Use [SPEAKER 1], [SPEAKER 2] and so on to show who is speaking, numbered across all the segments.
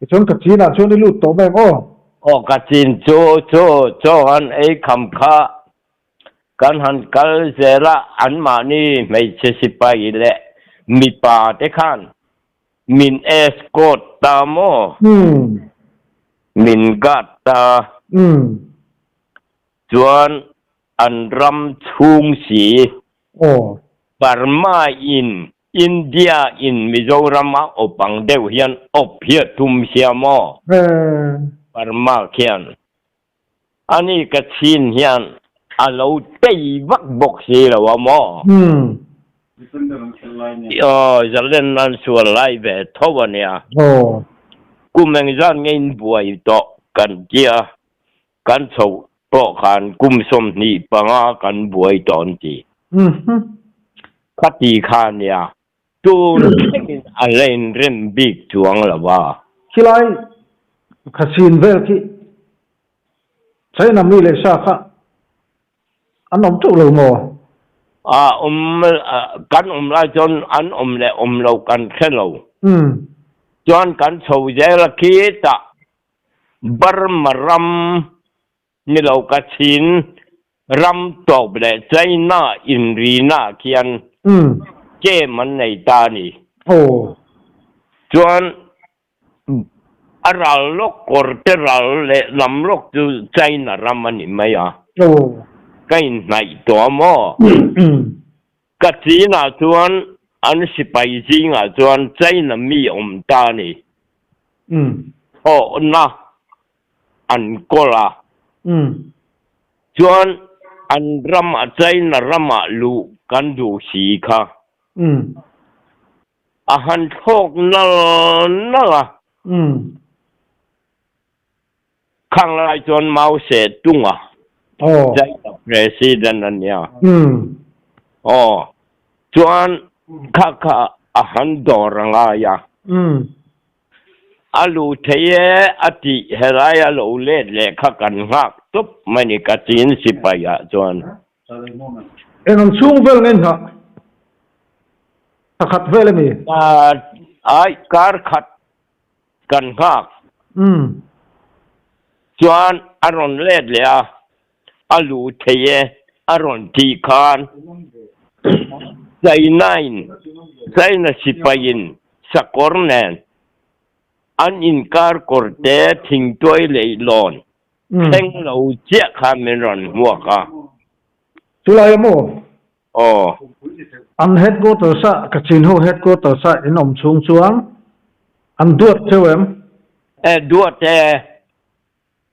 [SPEAKER 1] Tichuan Kachin ah chuan i lut tawh mai ang aw.
[SPEAKER 2] Aw Kachin chu chu chaw han ei kham kha kan han kal zel a, anmahni hmeichhe sipai leh mipa te khan min escort ta maw? Min guard ta. Chuan an ram chhung si. Burma in India in Mizoram a awp ang deuh hian awp hi a tum sia maw? Burma khian. Ani ka chhin hian a lo tei vak bawk si lo a maw? Aw, zalen nan sual lai ve tho a nia. Kum engzat nge in buai tawh kan tia Kan chhoh pawh khan kum 25 kan buai tawh an ti. Khati kha nia, tun thlengin a la inrem bik chuang lo a.
[SPEAKER 1] Khilai Khasin vel khi China mi leh sa kha an awm teuh lo maw?
[SPEAKER 2] A awm, kan awm lai chuan an awm leh awm lo kan hre lo. Chuan kan chho zel a khitah Burma ram ni lo ka chhin ram tawp leh China inrina khian camp an nei ta a ni. Chuan a ral lawk kawr te ral leh lam lawk chu China ram a ni mai a. Ka inhnaih tawh a maw? Ka chinah chuan an sipai zingah chuan China mi awm ta a ni. Thawhna an kawl a. Chuan an ramah China ramah luh kan duh si kha. A han thlawk nal nal a. Khang lai chuan Mao Zedong a China President a nia. Aw, chuan kha kha a han dawr a ngai a. A luh thei e a tih helai a lo let leh kha kan nghak tawp mai ni ka chin sipai ah chuan.
[SPEAKER 1] Eng ang chhung vel nge nghah? Thla khat vel a mi?
[SPEAKER 2] Ai, kar khat Kan nghak. Chuan a rawn let leh a, a luh thei e a rawn tih khan China-in, China sipaiin sakawr nen an inkar kawrte thingtuai leihlawn thleng lo chiah khan min rawn hmuak a.
[SPEAKER 1] Chulai a maw?
[SPEAKER 2] Aw.
[SPEAKER 1] An headquarters a Kachin ho headquarters a in awm chhung chuan an duat theuh em?
[SPEAKER 2] E duat e,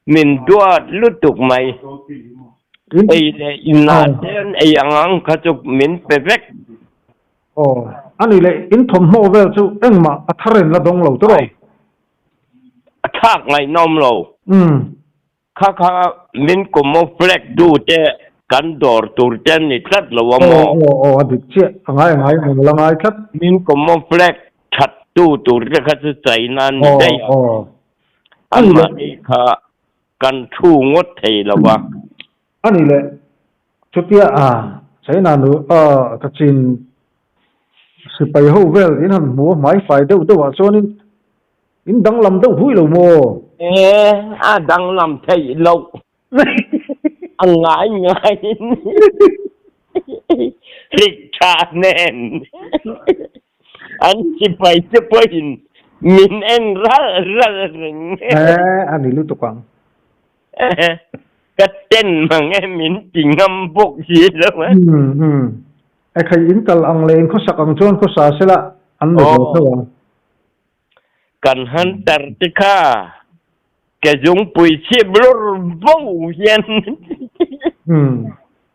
[SPEAKER 2] min duat lutuk mai. Ei leh inah te an ei ang ang kha chu min pe vek.
[SPEAKER 1] Aw, ani leh in thawmhnaw vel chu engmah a thar in la dawng lo tawh.
[SPEAKER 2] A thlak ngaihnawm lo. Kha kha min camouflage tu te kan dawr tur te an ni tlat lo a maw?
[SPEAKER 1] Aw aw a dik chiah, a ngai a ngai a la ngai tlat.
[SPEAKER 2] Min camouflage that tu tur te kha chu China an ni daih a, anmahni kha kan thu ngawt thei lo va.
[SPEAKER 1] A ni le, chutia a China nu a ka chin sipai ho vel in han hmu a hmaifai deuh deuh ah chuanin In danglam deuh hui lo maw?
[SPEAKER 2] E, a danglam theih loh. A ngai ngaiin rik tha nen an sipai te pawhin min en ral ral reng.
[SPEAKER 1] E, a ni lutuk ang.
[SPEAKER 2] Ka ten mang e min ti ngam bawk si lo a.
[SPEAKER 1] E khai in kal ang leh in khawsak ang chuan khawsa sela an ni ve tho ang.
[SPEAKER 2] Kan hunter te kha ke zungpui chhip lur vo hian.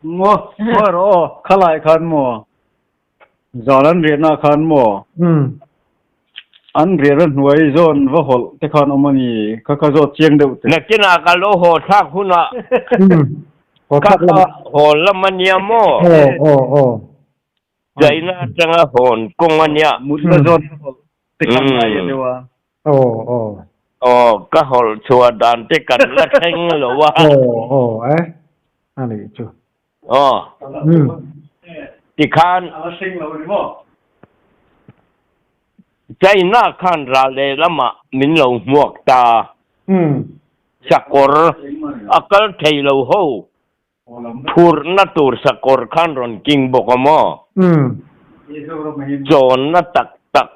[SPEAKER 3] Maw maw rawh aw khalai khan maw zal an riahna khan maw an riahna hnuai zawn va hawlh te khan awm a ni kha kha zawt chiang deuh te.
[SPEAKER 2] Nakinah ka lo haw thlak hunah kha kha haw lam a nia maw?
[SPEAKER 1] Aw aw aw.
[SPEAKER 2] China atanga hawn kawng a nia.
[SPEAKER 3] Mutna zawn hawlh te khan ngai a deuh a.
[SPEAKER 1] Aw aw.
[SPEAKER 2] Aw ka hawlh chhuah dan te kan la thleng lo a.
[SPEAKER 1] Aw aw e a nih chu.
[SPEAKER 2] Aw. Tikhan.
[SPEAKER 3] A la thleng lo a ni maw?
[SPEAKER 2] China khan ral lehlamah min lo hmuak ta. Sakawr a kal thei lo ho phurhna tur sakawr khan rawn king bawk a maw? Chawnna tak tak,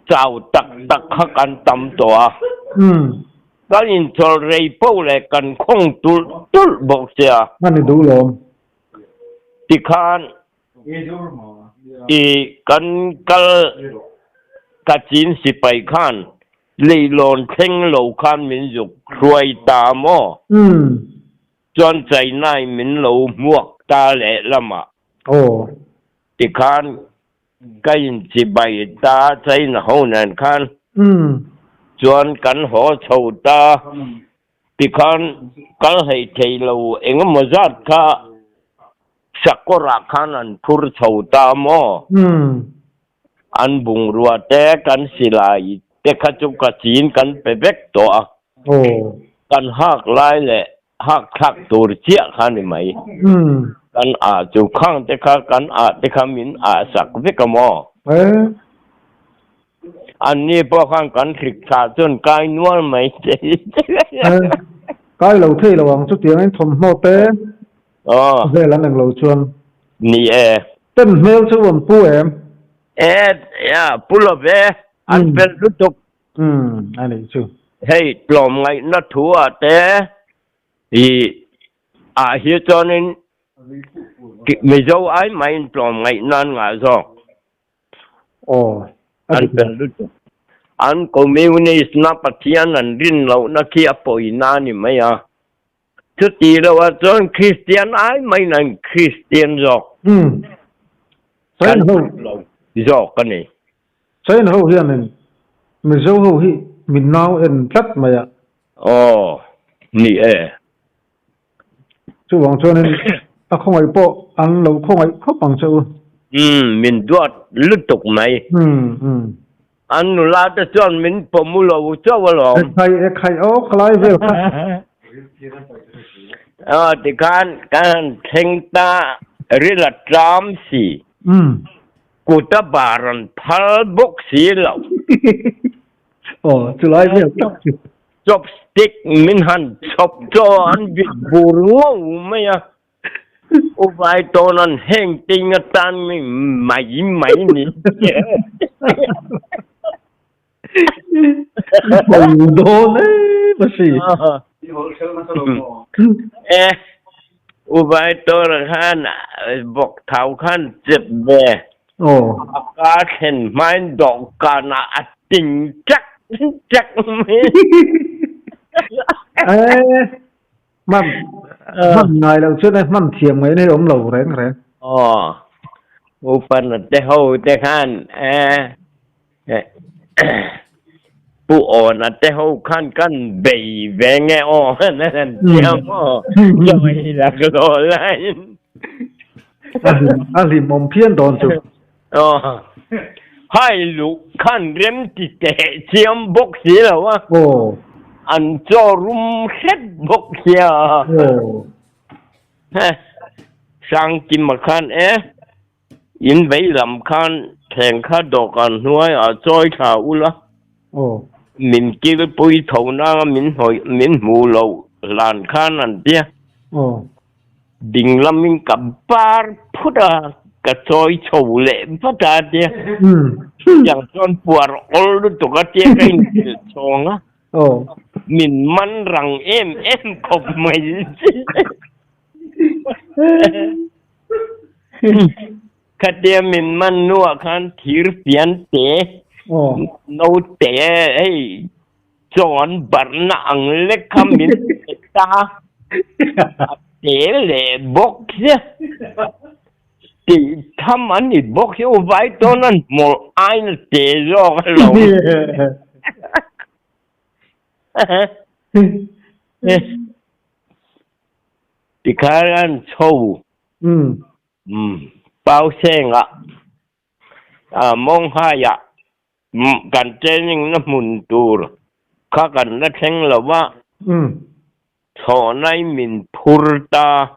[SPEAKER 2] chau tak tak kha kan tam tawh a. Kan inchawlh rei poh leh kan khawng tulh tulh bawk sia.
[SPEAKER 1] A ni duh lawm.
[SPEAKER 2] Tikhan i kan kal ka chin sipai khan leilawn thleng lo khan min zuk hruai ta maw? Chuan China in min lo hmuak ta lehlamah. Tikhan ka inchibai ta China ho nen khan. Chuan kan haw chho ta. Tikhan kal hleih thei lo engemaw zat kha sakawrah khan an phur chho ta maw? An bungrua te kan silai te kha chu ka chin kan pe vek tawh a. Kan hak lai leh hak thlak tur chiah kha ni mai. Kan ah chu khang te kha kan ah te kha min ah sak vek a maw? Anni pawh khan kan hrik thlah chuan kai nual mai che.
[SPEAKER 1] Kai lo thei lo ang chutiang in thawmhnaw te vel an englo chuan.
[SPEAKER 2] Ni e.
[SPEAKER 1] Ten hmel chu an pu em?
[SPEAKER 2] E, ya, pu lo ve, an fel lutuk.
[SPEAKER 1] Umm, a nih chu.
[SPEAKER 2] Hei tlawmngaihna thu ah te i ah hi chuanin Mizo ai maiin tlawmngaihna an ngah zawk.
[SPEAKER 1] Aw, a
[SPEAKER 2] An
[SPEAKER 1] dik
[SPEAKER 2] fel lutuk. An communist na Pathian an rin lohna khi a pawina a ni mai a. Chuti loah chuan Kristian ai maiin an Kristian zawk.
[SPEAKER 1] Umm.
[SPEAKER 2] Kan
[SPEAKER 1] China ho.
[SPEAKER 2] lo zawk a ni.
[SPEAKER 1] China ho hianin Mizo ho hi min nau en tlat mai a.
[SPEAKER 2] Aw, ni e.
[SPEAKER 1] Chuvang chuanin a khawngaih pawh an lo khawngaih khawp ang che u.
[SPEAKER 2] Umm, min duat lutuk mai.
[SPEAKER 1] Umm, umm.
[SPEAKER 2] An nula te chuan min pawm u lo chauh alawm.
[SPEAKER 1] Ekhai, ekhai aw khalai vel kha.
[SPEAKER 2] Aw, tikhan kan han thleng ta ril a tlam si.
[SPEAKER 1] Umm.
[SPEAKER 2] Kut a bar an phal bawk si lo.
[SPEAKER 1] Aw, chulai vel tak chu.
[SPEAKER 2] Chopstick min han chhawp chaw an vit bur ngo mai a, U Vai tawn an heng ting atan mi mai mai ni.
[SPEAKER 1] Ho dawn em a si.
[SPEAKER 2] E, U Vai tawn khan bawk thau khan chep ve.
[SPEAKER 1] Aw.
[SPEAKER 2] A ka thlen hmain dawhkanah a ting chak chak mai.
[SPEAKER 1] Eh, hman hman ngai lo chuan e hman thiam ngaih na hi awm lo reng reng.
[SPEAKER 2] Aw, upa na te ho te khan eh Pu Awna te ho khan kan bei ve nge aw nan an tia maw chawi laklawh laiin.
[SPEAKER 1] A hlimawm phian dawn chu.
[SPEAKER 2] Aw, hai luh khan rem ti teh chiam bawk si lo a.
[SPEAKER 1] Aw.
[SPEAKER 2] An chaw rum hret bawk sia.
[SPEAKER 1] Aw.
[SPEAKER 2] Sangkima khan e. In vei lam khan thleng kha dawhkan hnuaiah chawi thla ula, min kilpui tho nanga min hnawih min hmuh loh hlan khan an tia. Ding lamin ka bar phut a, ka chawi chho leh vat a tia. Chutiang chuan puar awl lutuk a tia ka inhrilh chhawng a, min man rang em em khawp mai. Khatia min man hnuah khan thir pian te, note hei chaw an barhna ang lek kha min pe ta a te leh bawk sia. Tih tham an ni bawk hi u vai tawn an hmawlh aiin a te zawk alawm. Tikhan an chho. Pausengah Mawnghaiah kan training na hmun tur kha kan la thleng lo va, chhawhnai min phur ta.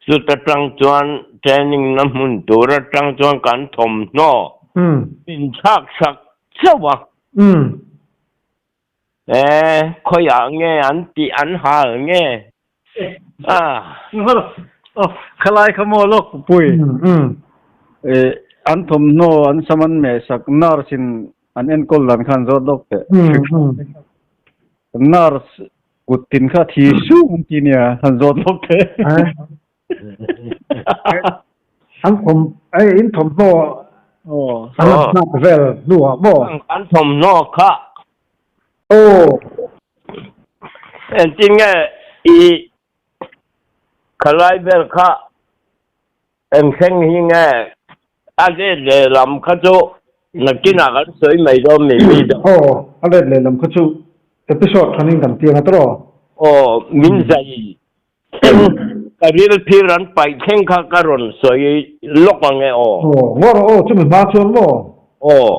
[SPEAKER 2] Chuta tang chuan training na hmun tur atang chuan kan thawmhnaw. Min thlak sak chauh a. E, khawiah nge an tih an hal nge? Ah.
[SPEAKER 3] Khalai kha maw lawk pui. E, an thawmhnaw an sam an meh sak nurse in an enkawl dan khan zawt lawk teh. Nurse kut tin kha thi sung an ti nia han zawt lawk teh.
[SPEAKER 1] An thawm ai in thawmhnaw an la hnak vel hnuah maw?
[SPEAKER 2] An thawmhnaw kha.
[SPEAKER 1] Aw.
[SPEAKER 2] Engtin nge i khalai vel kha eng thleng hi nge a let lehlam kha chu nakinah kan sawi mai dawn mi mi dawn.
[SPEAKER 1] Aw, a let lehlam kha chu episode thanin kan tiang a tawh.
[SPEAKER 2] Aw, min zai Thleng, ka ril phir an paih thleng kha ka rawn sawi lawk ang e aw.
[SPEAKER 1] Aw, ngaw rawh aw, chumi hma chuan maw?
[SPEAKER 2] Aw.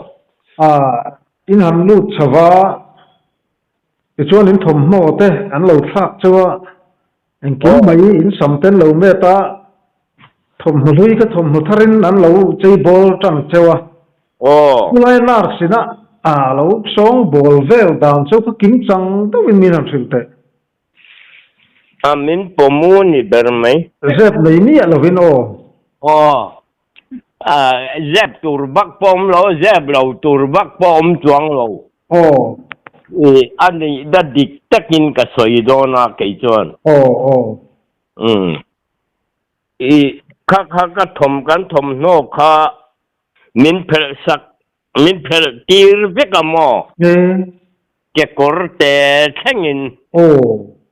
[SPEAKER 1] Ah, in han lut chho va, tichuan in thawmhnaw te an lo thlak cheu a, engkim mai in sam te an lo met a, thawmhnaw hlui kha thawmhnaw tharin an lo chei bawl tan cheu a.
[SPEAKER 2] Aw.
[SPEAKER 1] Chulai nurse ina a lo sawng bawl vel dan cheu kha kim chang deuhin min han hrilh teh.
[SPEAKER 2] A min pawmu ni ber mai.
[SPEAKER 1] Zep nei miah lovin aw.
[SPEAKER 2] Aw. A zep tur bak pawh awm lo, zep lo tur bak pawh awm chuang lo.
[SPEAKER 1] Aw.
[SPEAKER 2] I a nih na dik takin ka sawi dawn a kei chuan.
[SPEAKER 1] Aw aw.
[SPEAKER 2] Umm. I kha kha ka thawm kan thawmhnaw kha min phelh sak Min phelh tir vek a maw? Kekawr te thlengin.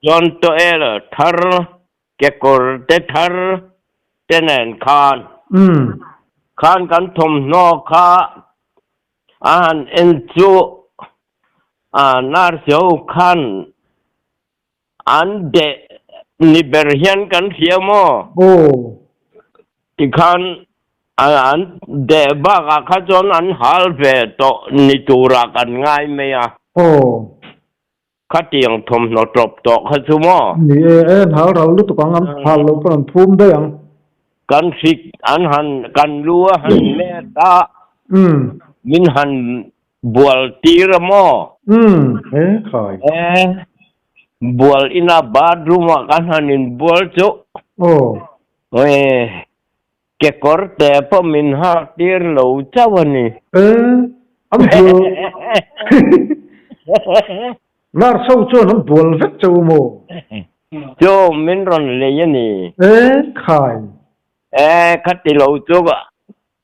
[SPEAKER 2] Chuan tawel thar, kekawr te thar te nen khan. Khan kan thawmhnaw kha a han en chu a nurse ho khan an deh ni ber hian kan hria maw? Tikhan an deh bakah kha chuan an hal ve tawh ni turah kan ngai mai a. Khatiang thawmhnaw tawp tawh kha chu maw?
[SPEAKER 1] Ni e, e an hal ral lutuk ang, an hal loh pawn an phum daih ang.
[SPEAKER 2] Kan hrik an han kan lu a han met a, min han Bual tir a maw?
[SPEAKER 1] Umm, he khai.
[SPEAKER 2] E, bual ina bathroom ah kan han in bual chu.
[SPEAKER 1] Aw.
[SPEAKER 2] E, kekawr te pawh min hak tir lo chauh a ni.
[SPEAKER 1] E, an bual. Nurse ho chuan an bual vek chauh a maw?
[SPEAKER 2] Chu min rawn lei a ni.
[SPEAKER 1] E, khai.
[SPEAKER 2] E, khati lo chu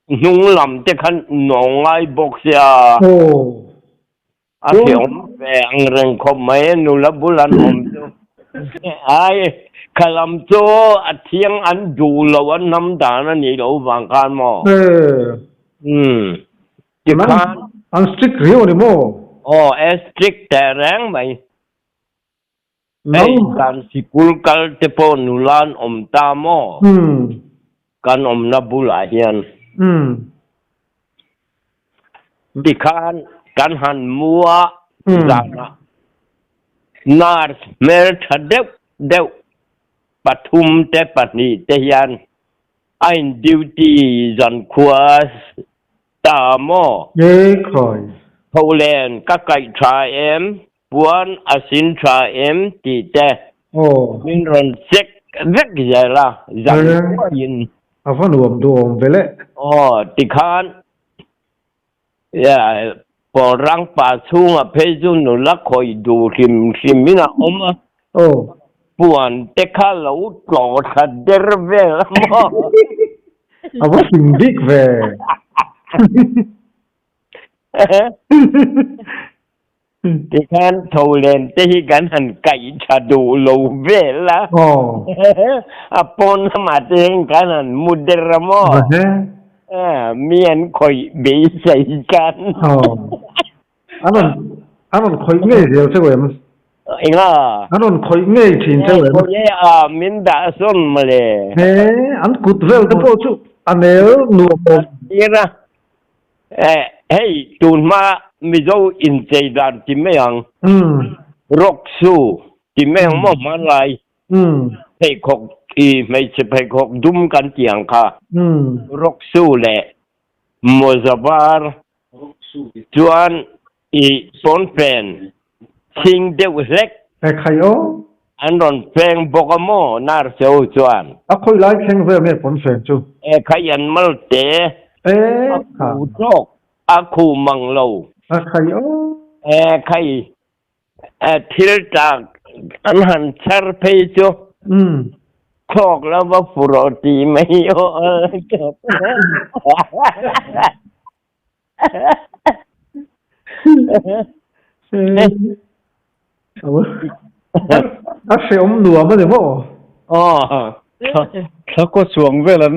[SPEAKER 2] Hnung lam te khan nawng ngai bawk sia. A hreawm ve ang reng khawp mai e nula bul an awm chu. Ai kha lam chu a thiang an duh lo an hnam dan a nih loh vang khan maw. Umm tikhan.
[SPEAKER 1] An strict riau a ni maw?
[SPEAKER 2] Aw e strict teh reng mai. Hei kan sikul kal te pawh nula an awm ta maw? Kan awmna bulah hian. Tikhan kan han mu a zanah nurse hmeltha deuh deuh pathum te pahnih te hian a in duty zankhua ta maw? Tholen ka kaih tha em? Puan a sin tha em tih te min rawn check vek zel a, zan pawhin.
[SPEAKER 1] A va nuam duhawm ve le.
[SPEAKER 2] Aw, tikhan pawl rang pa chhunga phei chu nula khawih duh hrim hrim in a awm a. Puan te kha lo tlawh thla der vel a maw.
[SPEAKER 1] A va hlim bik ve.
[SPEAKER 2] Tikhan tho len te hi kan han kaih tha duh lo vel a. A pawn lamah te hian kan han mu der a maw? Mi an khawih beisei khan.
[SPEAKER 1] An rawn an rawn khawih ngei zel cheu em?
[SPEAKER 2] Enga?
[SPEAKER 1] An rawn khawih ngei thin cheu em?
[SPEAKER 2] Khawih e a, min dah sawn mawle.
[SPEAKER 1] He, an kut vel te pawh chu a nel nuam awm.
[SPEAKER 2] Tir a. Hei tun hma Mizo inchei dan ti mai ang, rock shoe ti mai ang maw hmanlai pheikhawk i hmeichhe pheikhawk dum kan ti ang kha, rock shoe leh Mawza var chuan i pawnfen chhing deuh hlek.
[SPEAKER 1] E khai aw.
[SPEAKER 2] An rawn feng bawk a maw nurse ho chuan.
[SPEAKER 1] A khawi lai thleng vel nge pawnfen chu?
[SPEAKER 2] E khai an mal te.
[SPEAKER 1] E
[SPEAKER 2] A khu tawk a khu mang lo.
[SPEAKER 1] A khai aw.
[SPEAKER 2] E khai thil tlak an han chhar phei chu thlawk lo va fu rawh ti mai aw.
[SPEAKER 1] A hreawm nuam a ni maw?
[SPEAKER 2] Aw.
[SPEAKER 3] Thla kaw chuang vel an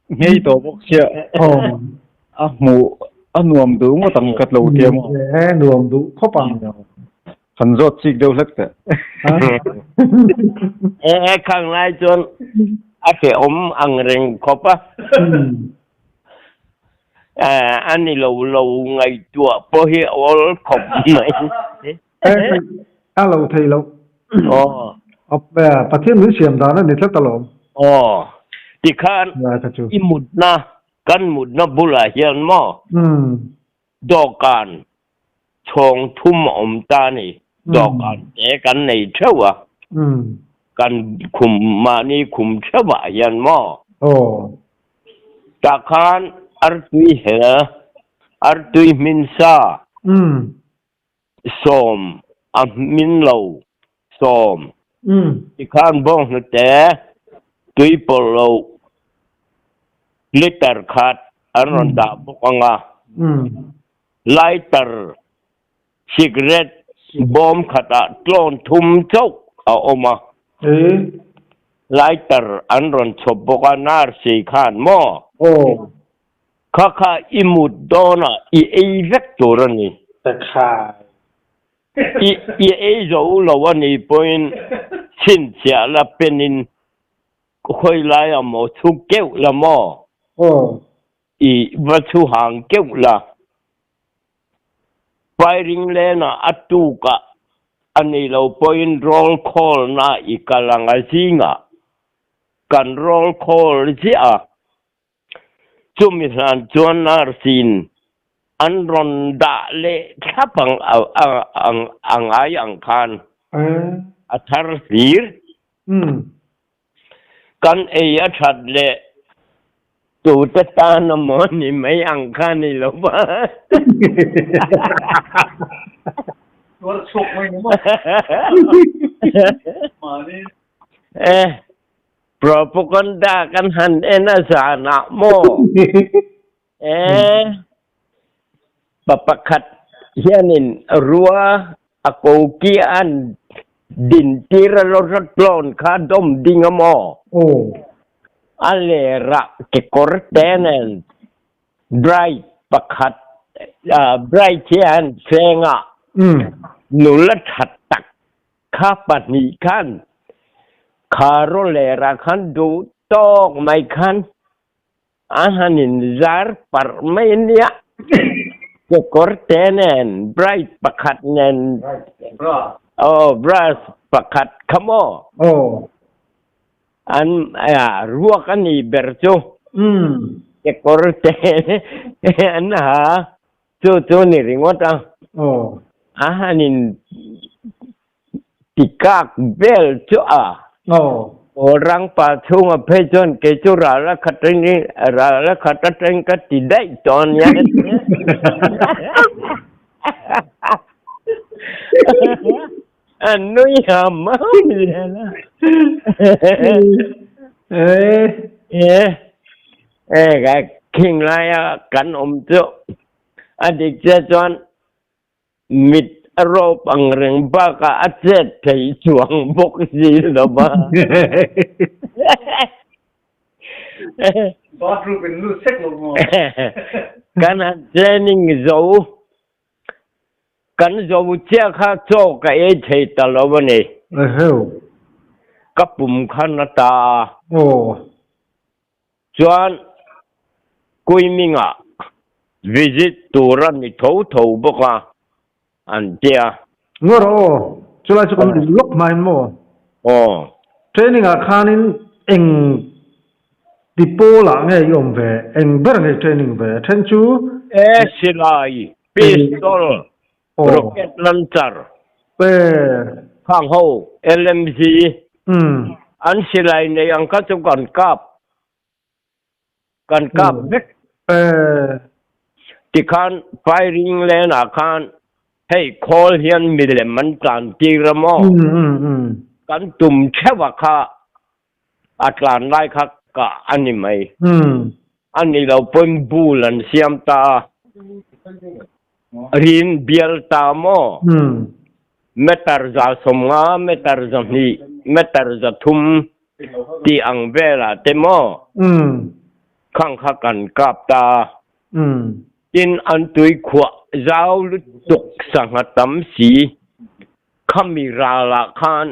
[SPEAKER 3] nghei tawh bawk sia. A hmuh a nuam duh ngawt ang ka tlo tia maw?
[SPEAKER 1] E nuam duh khawp ang.
[SPEAKER 3] Han zawt chik deuh hlek teh.
[SPEAKER 2] E khang lai chuan a hrehawm ang reng khawp a. A ni lo lo ngaihtuah pawh hi a awl khawp mai.
[SPEAKER 1] E a lo thei lo.
[SPEAKER 2] Aw.
[SPEAKER 1] Pathian min siam dan a ni tlat alawm.
[SPEAKER 2] Aw. Tikhan i mutna Kan mutna bulah hian maw dawhkan chhawng thum a awm ta a ni. Dawhkan te kan nei theuh a, kan khum mahni khum theuhah hian maw tah khan artui hel, artui hmin sa 10 a hmin lo 10 tikhan bawnghnute tui pawlh lo liter khat an rawn dah bawk ang a, lighter cigarette bawm khatah tlawn thum chauh a awm a, lighter an rawn chhawp bawk a nurse khan maw? Kha kha i mut dawnah i ei vek tur a ni. I i ei zo lo a nih pawhin chhinchhiah la penin khawi laiah maw chhu keuh la maw? I va chhu hang keuh la. Firing lane-ah a tukah a nih loh pawhin roll call-na i kal ang a zingah kan roll call ziah a. Chumi hlan chuan nurse-in an rawn dah leh thlap ang a ngai ang khan a thar hlir. Kan ei a that leh tute tan emaw ni mai ang kha ni lo va. Propaganda kan han en a zanah maw? Eh, pa pakhat hianin rua a koki an din tir a lo rat tlawn kha dawm ding a maw? A lerah kekawr te nen bride pakhat bride hi an feng a, nula that tak Kha pahnih khan kha rawlera khan duh tawk mai khan a han in zar parh mai ania. Kekawr te nen bride pakhat nen aw bra pakhat kha maw an ruak a ni ber chu kekawr te an ha Chu chu ni ringawt a. A han in ti kak vel chu a. Aw rang pa chhunga phei chuan kei chu ral a khat in ral a khat atang ka ti daih tawh ania. A nui ham ham zel a. E ka khing laia kan awm chu a dik che chuan mit a rawp ang reng bakah a chet thei chuang bawk si lo va.
[SPEAKER 3] Bathroom in lut sek lo maw?
[SPEAKER 2] Kan han training zo Kan zo chiah kha chaw ka ei thei ta lo a ni.
[SPEAKER 1] Eheu.
[SPEAKER 2] Ka pum khan a ta a.
[SPEAKER 1] Aw.
[SPEAKER 2] Chuan Kuimingah visit tur a ni tho tho bawk a, an ti a.
[SPEAKER 1] Ngaw rawh aw, chulai chu kan duh lawk hmain maw?
[SPEAKER 2] Aw.
[SPEAKER 1] Training ah khanin eng. Tipawl-ah nge i awm ve? Eng ber nge i training ve? A then chu.
[SPEAKER 2] E silai, pistol, rocket launcher, khang ho, LMG, an silai nei ang kha chu kan kap, kan kap vek. Tikhan firing lane ah khan hei khawl hian milem an tlan tir a maw? Kan tum theuh a kha a tlan lai kha kah a ni mai. A ni lo pawhin bul an siam ta a, rin bial ta maw? Meter 150, meter 200, meter 300 tih ang velah te maw? Khang kha kan kap ta a. Tin, an tuikhuah zau lutuk sangha tam si khami ralah khan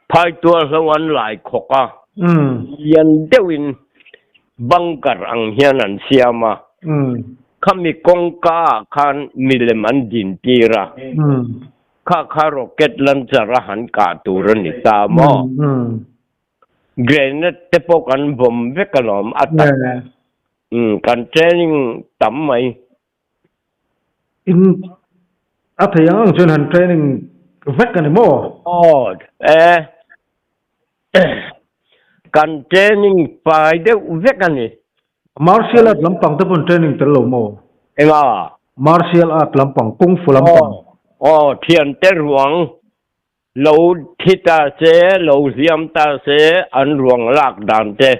[SPEAKER 2] Phaitual hlo an lai khawk a, lian deuhin bunker ang hian an siam a, khami kawngka ah khan milem an din tir a, kha kha rocket launcher a han kah tur a ni ta maw? Grenade te pawh kan vawm vek alawm a tak, kan training tam mai.
[SPEAKER 1] In a thei ang ang chuan han training vek a ni maw?
[SPEAKER 2] Aw e, kan training fai deuh vek a ni.
[SPEAKER 1] Martial art lampang te pawh training tel lo maw?
[SPEAKER 2] Enga?
[SPEAKER 1] Martial art lampang, kung fu lampang.
[SPEAKER 2] Aw, thiante ruang lo thi ta se, lo hliam ta se, an ruang lak dan te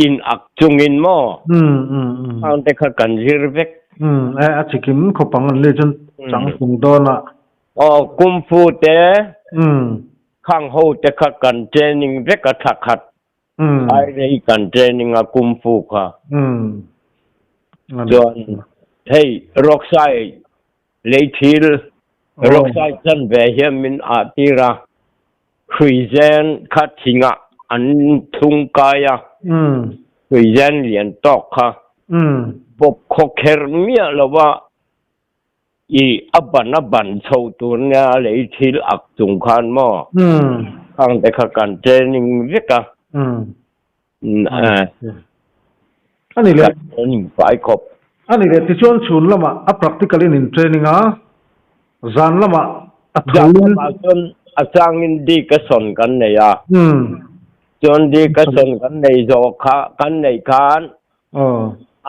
[SPEAKER 2] in ak chungin maw? Khang te kha kan zir vek.
[SPEAKER 1] E, a chikim khawpang an lei chuan chang hlung dawn a.
[SPEAKER 2] Aw, kung fu te, khang ho te kha kan training vek a thla khat. Ai rei kan training a kung fu kha. Chuan hei rockside Lei thil rawksai chan ve hian min ah tir a, hruizen kha thingah an thlung kai a, hruizen lian tawk kha bawp khaw kher miah lo va i a ban a ban chho tur nia lei thil ak chung khan maw khang te kha kan training vek a,
[SPEAKER 1] Ani leh.
[SPEAKER 2] Kan training fai khawp.
[SPEAKER 1] Ani leh tichuan chhun lamah a practical in in training a, zan lamah a thu
[SPEAKER 2] Zan lamah chuan a changin discussion kan nei a. Chuan discussion kan nei zawh kha kan neih khan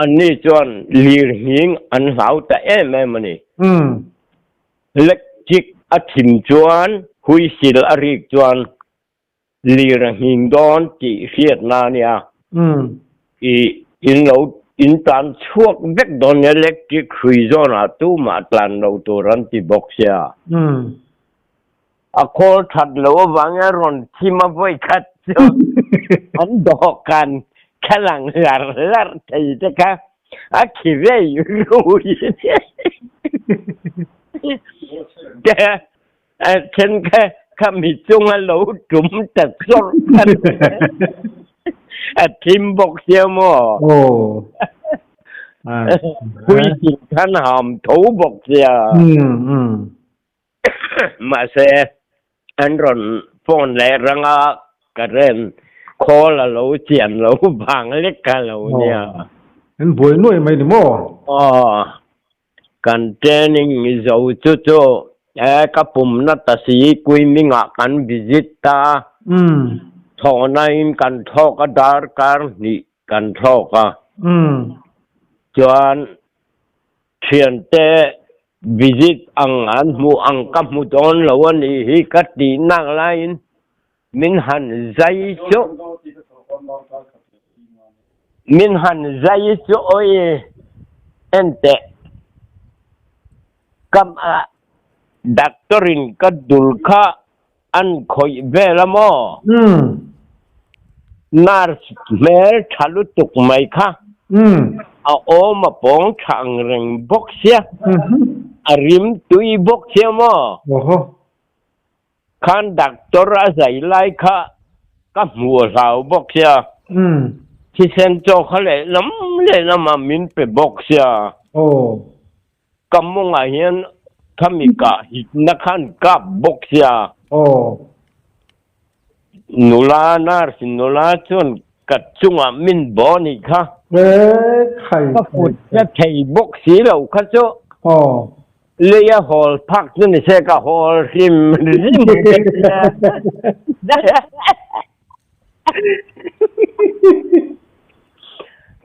[SPEAKER 2] anni chuan lirnghing an hlau ta em em a ni. Electric a thim chuan huisil a rik chuan Lir a nghing dawn tih hriatna a nia. I in lo in tlan chhuak vek dawn nia electric hrui zawnah tumah tlan lo tur an ti bawk sia. A khawl that lo avangin a rawn thim a vawi khat chu an dawhkan thlalang hlar hlar thei te kha a khi rei rui te. A then kha kha mi chunga lo tum ta chawrh khan a thim bawk sia maw?
[SPEAKER 1] Aw.
[SPEAKER 2] Hui tin khan ham tho bawk sia. Mahse an rawn phone leh ranga current call a lo chian lo vang lek kha lo nia.
[SPEAKER 1] An buai nuai mai ni maw?
[SPEAKER 2] Aw. Kan training zo chu chu e ka pumna ta si Kuimingah kan visit ta. Thawhna in kan thlawk a darkar hnih kan thlawk a. Chuan thiante visit ang an hmuh ang ka hmu dawn lo a nih hi ka tih nak laiin min han zai chu min han zai chu awi enteh ka doctor in ka dul kha an khawih vel a maw nurse hmel tha lutuk mai kha a awm a pawng tha ang reng bawk sia a rim tui bawk sia maw. Khan doctor a zai lai kha ka hmuh a hlau bawk sia. Thisen chaw kha lehlam lehlam ah min pe bawk sia. Ka mawngah hian khami kah hitna khan kap bawk sia. Nula nurse nula chuan. Ka chungah min bo nih kha.
[SPEAKER 1] Khai
[SPEAKER 2] Ka kut ka thei bawk si lo kha chu.
[SPEAKER 1] Aw.
[SPEAKER 2] Lei a hawl phak chu ni se ka hawl hrim hrim ka tia.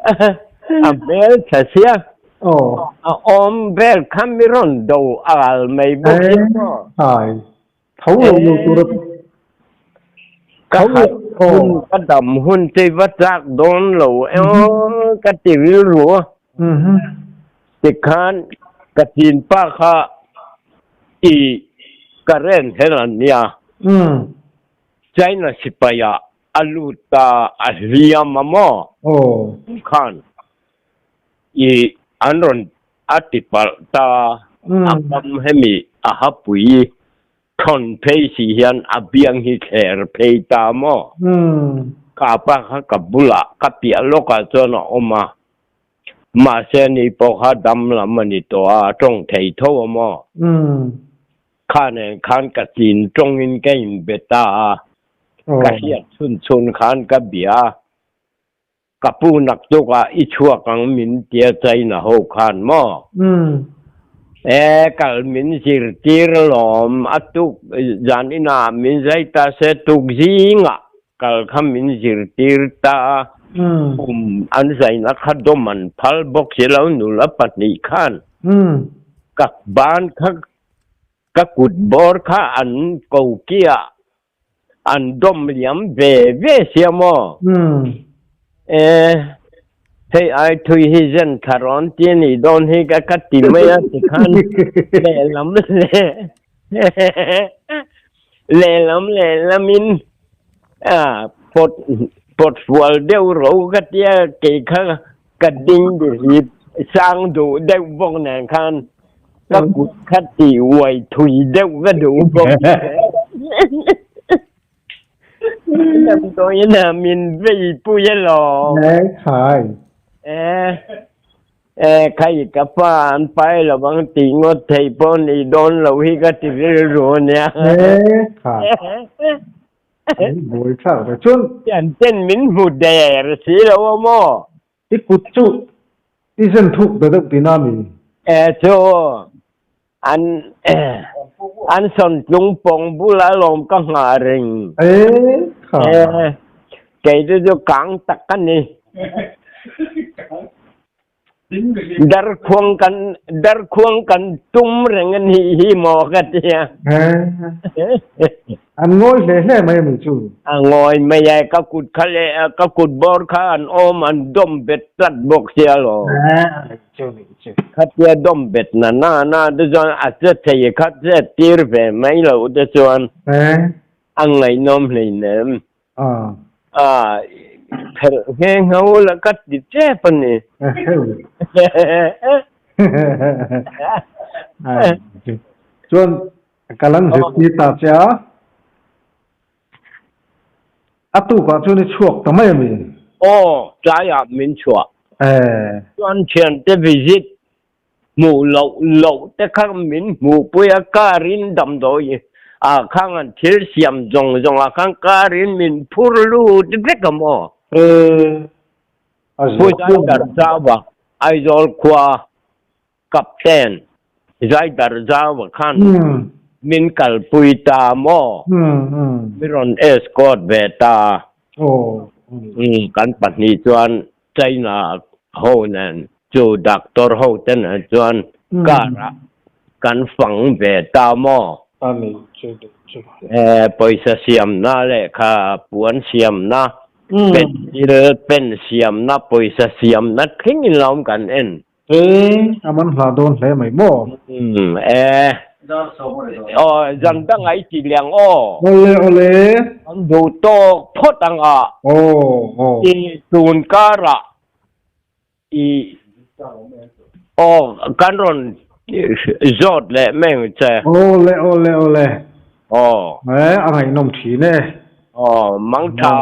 [SPEAKER 2] A hmel tha sia.
[SPEAKER 1] Aw.
[SPEAKER 2] A awm vel kha mi rawn do al mai bawk si maw.
[SPEAKER 1] Khai. Tho lo lo tur a
[SPEAKER 2] Ka khat hun ka dam hun te va chak dawn lo emaw ka ti rilru a. Tikhan ka chinpa kha i current hel an nia. China sipai ah a lut ta a hliam a maw? Khan i an rawn a ti palh ta a kam hemi a hapui thawn phei si hian a biang hi thler phei ta maw? Ka pa kha ka bulah ka piah lawkah chuan a awm a, mahse ni pawh kha dam lam a ni tawh a, a tawng thei tho a maw? Kha nen khan ka chin tawngin ka inbe ta a, ka hriat chhun chhun khan ka bia a. Ka pu naktuk ah i chhuak ang min tia China ho khan maw? E, kal min zirtir lawm a tuk zan inah min zai ta se tuk zingah kal kha min zirtir ta a, kum an zaina kha dawm an phal bawk si lo nula pahnih khan ka ban kha ka kut bawr kha an ko kiah An dawm liam ve ve sia maw? E, hei ai thui hi zen thla rawn ti a nih dawn hi ka ka ti mai a tikhan lehlam leh lehlam lehlamin a pawt pawt fual deuh ro ka tia kei kha ka ding dihip sang duh deuh bawk nen khan Ka kut kha ti uai thui deuh ka duh bawk. Damdawiin ah min vei pui alawm.
[SPEAKER 1] Eh, khai.
[SPEAKER 2] Eh, eh, khai ka pa an pai lo ang tih ngawt thei pawh ni dawn lo hi ka ti rilru ania.
[SPEAKER 1] Eh, khai. An buai thlak ve chuan.
[SPEAKER 2] An ten min hmu der si lo a maw?
[SPEAKER 1] I kut chu i zen thuk ta deuh tina mi?
[SPEAKER 2] E chu an an sawn tlung pawng bula lawm ka nghah reng.
[SPEAKER 1] E kha.
[SPEAKER 2] E kei chu chu kang tak ka ni. Darkhuang kan darkhuang kan tum reng a nih hi maw ka tia.
[SPEAKER 1] An ngawi hle hle mai a ni chu.
[SPEAKER 2] A ngawi mai a, ka kut kha leh ka kut bawr kha an awm an dawm bet tlat bawk sia lo.
[SPEAKER 1] Chu ni chu.
[SPEAKER 2] Khatia dawm bet na na na te chuan a che thei kha che tir ve mai loh te chuan a ngaihnawm hleinem. A phelh nghe ngho la ka ti tep a ni.
[SPEAKER 1] Chuan ka lan zirtir ta che a, a tukah chuan i chhuak ta mai a mi?
[SPEAKER 2] Aw, tlaiah min chhuah. Chuan thiante visit hmuh loh loh te kha min hmuhpui a, car in damdawi ah khang an thil siam zawng zawng ah khan car in min phur lut vek a maw?
[SPEAKER 1] A
[SPEAKER 2] Pu Zaidar Zauva, Aizawl khua Captain Zaidar Zauva khan min kalpui ta maw? Mi rawn escort ve ta. Kan pahnih chuan China ho nen chu doctor ho te nen chuan car ah kan fang ve ta maw? E, pawisa siamna lehkha puan siamna, pencil pen siamna, pawisa siamna thleng in lawm kan en.
[SPEAKER 1] E, a man hla dawn hle mai maw?
[SPEAKER 2] E, aw, zan dang a i ti liang aw.
[SPEAKER 1] Awle, awle.
[SPEAKER 2] An duh tawk phawt ang a.
[SPEAKER 1] Aw, aw.
[SPEAKER 2] I tun karah i, aw, kan rawn zawt leh mai ang che.
[SPEAKER 1] Awle, awle, awle.
[SPEAKER 2] Aw.
[SPEAKER 1] E, a ngaihnawm thin e.
[SPEAKER 2] Aw, mangtha,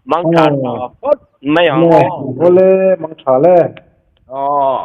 [SPEAKER 2] mangtha tha phawt mai ang aw.
[SPEAKER 1] Awle, mangtha le.
[SPEAKER 2] Aw.